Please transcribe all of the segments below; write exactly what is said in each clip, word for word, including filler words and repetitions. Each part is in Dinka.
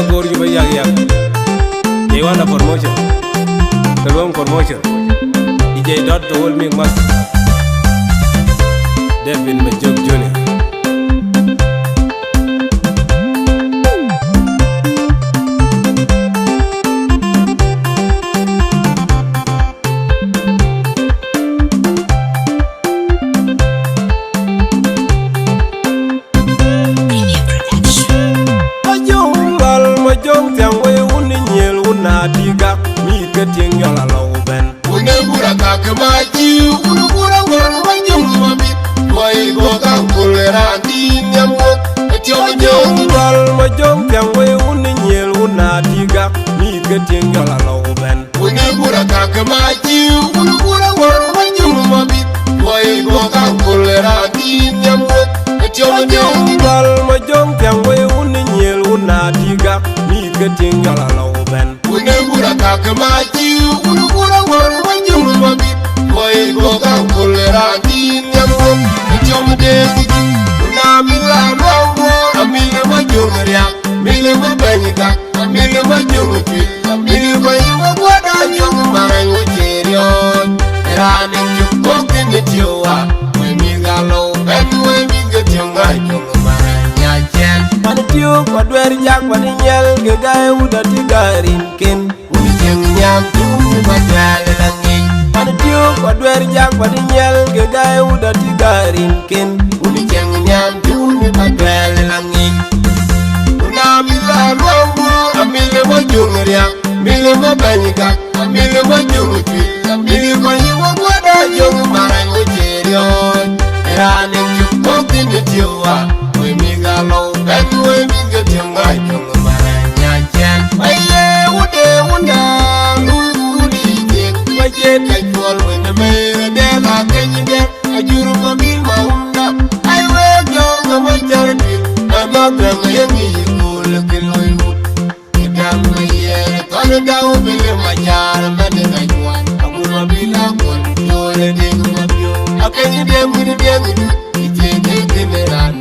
Bor yup ayak yak. They want a promotion. They want promotion. D J Dot the whole mix master. David Majok Junior. Majong bal, majong tiang wei, wun nyiel, wun na tiga, mi ke tieng yol alo ben. Wun e gura ka ke ma ji, wun gura wor, majong ma bi, wai go ka kul ran di nyam wo. Tiang majong bal, majong tiang wei, wun nyiel, wun na tiga, mi ke tieng yol alo ben. Wun e gura ka ke ma ji, wun gura wor, majong ma bi, wai go ka kul ran di nyam wo. Tiang majong bal, majong tiang wei, wun nyiel, wun na tiga, mi ke tieng yol alo ben. Wun e gura ka ke ma ji, wun gura wor, majong ma bi, wai go ka kul ran di nyam wo. Tiang de, wun a mi la ro wo, a mi le majong ria, mi le ma ben ka. Amil ma jong tu, amil ma yuma wada jong marang wo cherion. Rani juk kok ni tiwa, we mi galo, ben we mi ga tiong ga jong marang ya chen. Pan tiok wa dwer jak wa ni nyel, ke gae uda ti garin ken. Uni jeng nyam tu ni ba dwel la ngi. Pan tiok wa dwer jak wa ni nyel, ke gae uda ti garin ken. Uni jeng nyam tu ni ba dwel la ngi. Una mi la luang bu, a mi le ma jong ria, mi le ma bany ka, a mi le ma jong tu, a mi le ma yi wa wa da jong marang wo cherion. Rani juk kok ni tiwa, we mi galo, ben we mi ga tiong ga jong marang ya chen. Aye, ude unda, udi jek, wa je ka jol we na me de la kenyi de. Ajur ma bil ma unda, ai we jong ma jar bil, ma ma bem ye mi kul ke loy wut. Idam ye, ton da u bil ma jar ma de na juan, agur ma bil a kol, yo le de ma bio. Akan de mi de mi du, ite de de me ran.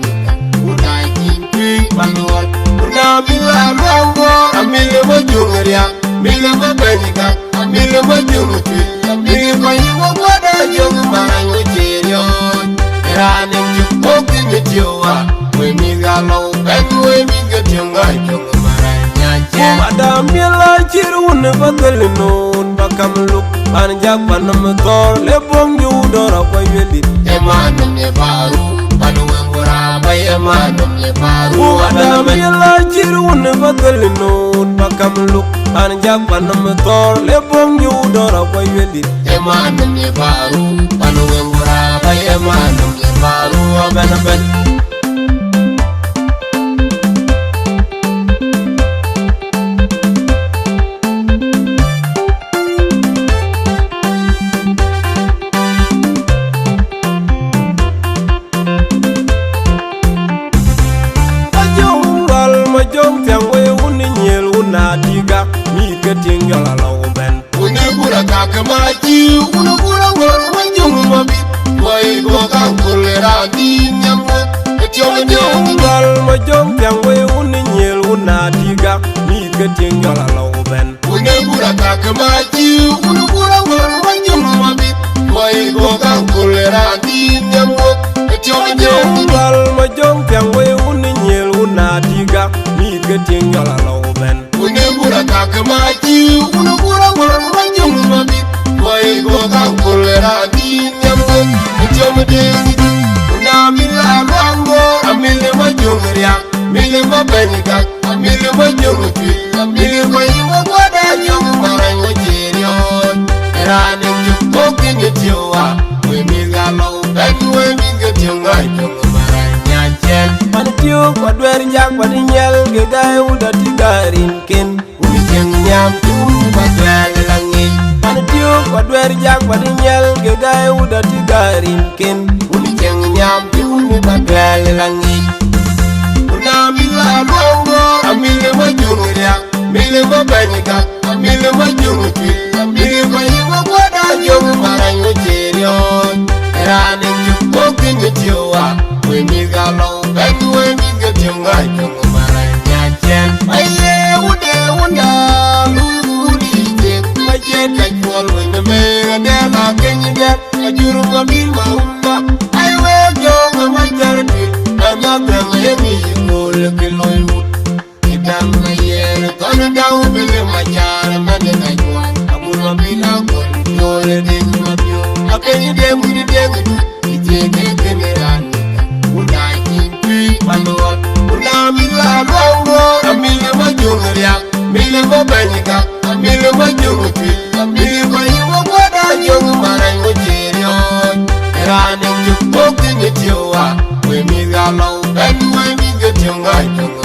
Una kin pi ma lor, una bil a luang bo, a mi le ma jung ria, mi le ma bani ka. Amil ma jong tu, amil ma yi wa wa da jong marang wo cherion. Rani juk kok ni tiwa, we mi galo, ben we mi ga tiong ga jong marang ya chen. Madam yela chir wun ba kel non ba kam luk, ban jak ban nam tor, le bong ju dora kwa yeli. Emanum ne baru, ban we ngura ba emanum ne baru. Madam yela chir wun ba kel non ba kam luk, ban jak ban nam tor, le bong ju dora kwa yeli. Emanum ne baru, ban we ngura ba emanum ne baru, aben aben. Majong bal, majong tiang wei, wun nyiel, wun na tiga, mi ke tieng yol alo ben. Wun e gura ka ke ma ji, wun gura wor, majong ma bi, wai go ka kul ran di nyam wo. Tiang majong bal, majong tiang wei, wun nyiel, wun na tiga, mi ke tieng yol alo ben. Wun e gura ka ke ma ji, wun gura wor, majong ma bi, wai go ka kul ran di nyam wo. Tiang majong bal, majong tiang wei, wun nyiel, wun na tiga, mi ke tieng yol alo ben. Wun e gura ka ke ma ji, wun gura wor, majong ma bi, wai go ka kul ran di nyam wo. Tiang de, wun a mi la luang bo, a mi le ma jong ria, mi le ma ben ka. Amil ma jong tu, amil ma yi wa wa da jong marang wo cherion. Rani juk kok ni tiwa, we mi galo, ben we mi ga tiong ga jong marang ya chen. Pan tiok wa dwer jak wa ni nyel, ke gae uda ti garin ken. Uni jeng nyam tu ni ba dwel la ngi. Pan tiok wa dwer jak wa ni nyel, ke gae uda ti garin ken. Uni jeng nyam tu ni ba dwel la ngi. Una mi la luang bo, amil ma jong ria, mil ma bani ka, amil ma jong tu, amil ma yi wa wa da jong marang wo cherion. Rani juk kok ni tiwa, we mi galo, ben we mi ga tiong ga jong marang ya chen. Aye, Ai we jong ma jar di, ana dam ye mi kol ke loy. Idam yer ton daw bile ma jar man na jwan. Abul ma bila gol yore ding ma bio. Apen de mu de du. Ije ke kene ran. Una kin pi panwat. Una mila lo. Amile ma jong ria. Mile ma banyika. Amile ma jong pi. Amile ma yuwa kwada jong marang mo cherio. Ran juk bok ni tiwa. We mi ga lo. Ben we mi ga tiwa jong.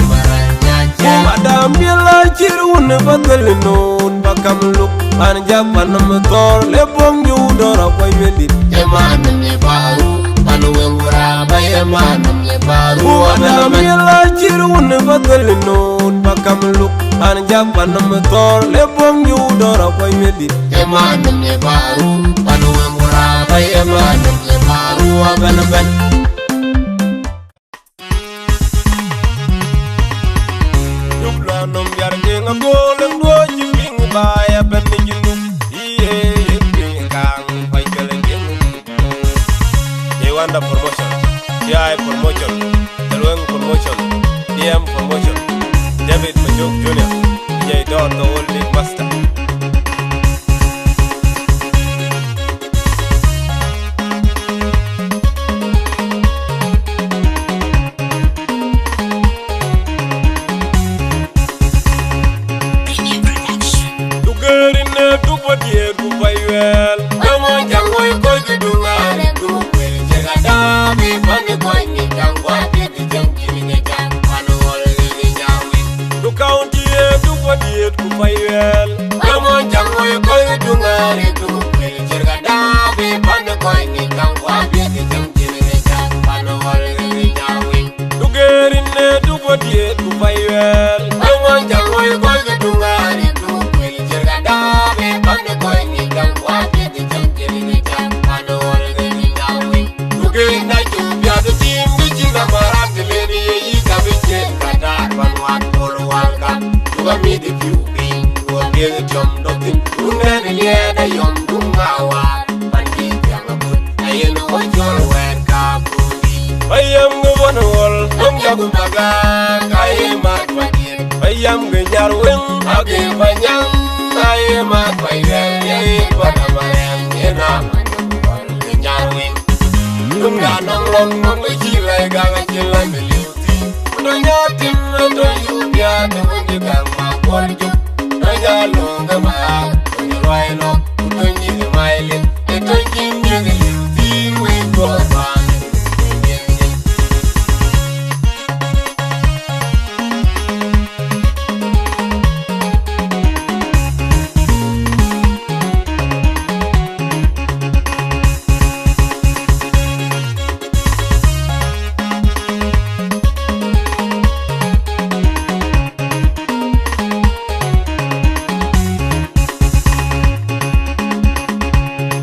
Madam, yela cïr wun ba dhil non ba kam luk. Pan jak pan nɔm thɔɔr, le bɔŋ ju dɔr a kuai welit. Ye man nɔm ye baru, pan weŋ wura ba ye man nɔm ye baru. Madam, yela cïr wun ba dhil non ba kam luk. Pan jak pan nɔm thɔɔr, le bɔŋ ju dɔr a kuai welit. Ye man nɔm ye baru, pan weŋ wura ba ye man nɔm ye baru, aben aben. Yuk lɔ nɔm biar geŋ a gol ŋ duɔ̈c cï piŋ ba ya bɛ̈n në Junub. Ye ye piŋ kaŋ kuany kɛl geŋ. Ye Wanda promotion, T I promotion, Thelweng promotion, D M promotion, David Majok Junior, J Dot the World Big Master. Dugeri ne duk wadier ku payuel. Kamu jangoi koi ki dungare duk wel jega dabi pani koi ni jangwa. Du county e du wadiet ku payuel. Kamu jangoi koi dungare du wel jerga dabi pan koi ni kang wa bi ki jang jini ni jang pan wal ni nyawi. Du gerin e du wadiet ku payuel. Kamu jangoi koi dungare du wel jerga dabi pan koi ni kang wa bi ki jang jini ni jang pan wal ni nyawi. Duke na cuk piath tim ke cïn amarat leni ye yï ka bi cen ka tar pan wan pol wal ka. Duka mi di piu pi, duka mi di tiom do tin. Duka ni ye da yom duka wa. Pan di tiang a but, a yen o jol wer ka buri. Bayam ngu wan wal, dum jagu maga, ka ye mat pa dien. Bayam ngu nyar weng, a ge banyang, ka ye mat pa yen, ye pa da mareng, ye na man wal. Nyarweng. Dum da nong long nong we chi lai ga ga chi lai me liu ti. Kudo nya tim me to yu bia de wun ji gang ma kwon ju. Kudo nya long ga ma. Kudo nya rwai no. Kudo nyi de mai le. E to chi nyi de liu ti we go ba.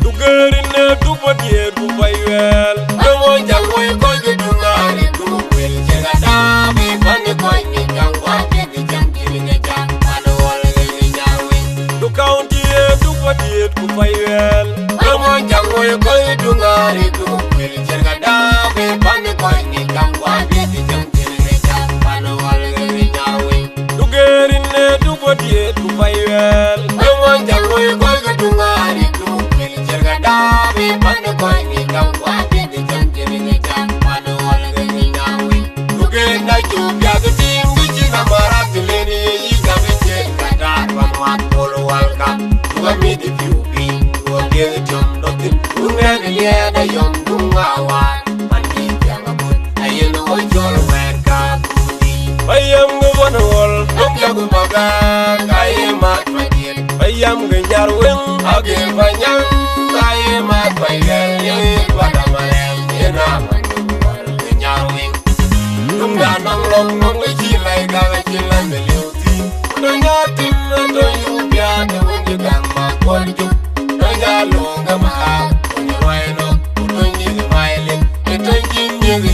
Dugerin ne duk wadier ku payuel. Kamu jangoi koi ki dungare du wel jega dabi pani koi ni jangwa. Du county e du wadiet ku payuel. Kamu jangoi koi dungare du wel jerga dabi pani koi ni kang wa bi ki jang jini ni jang pani wal ni nyawi. Du gerin e du wadiet ku payuel. Kamu jangoi koi dungare du wel jerga dabi pani koi ni kang wa bi ki jang jini ni jang pani wal ni nyawi. Duke na cuk piath tim ke cïn amarat leni ye yï ka bi cen ka tar pan wan pol wal ka. Duka mi di piu pi, duka mi di tiom do tin. Duka ni ye da yom duka wa. Pan di tiang a but, a yen o jol wer ka buri. Bayam ngu wan wal, dum jagu maga, ka ye mat pa dien. Bayam ngu nyar weng, a ge banyang, ka ye mat pa yen, ye pa da mareng, ye na man wal. Nyarweng. Dum da nong long nong we chi lai ga ga chi lai me liu ti. Kudo nya tim me to yu bia de wun ji gang ma kwon ju. Kudo nya long ga ma. Kudo rwai no. Kudo nyi de mai le. E to chi nyi de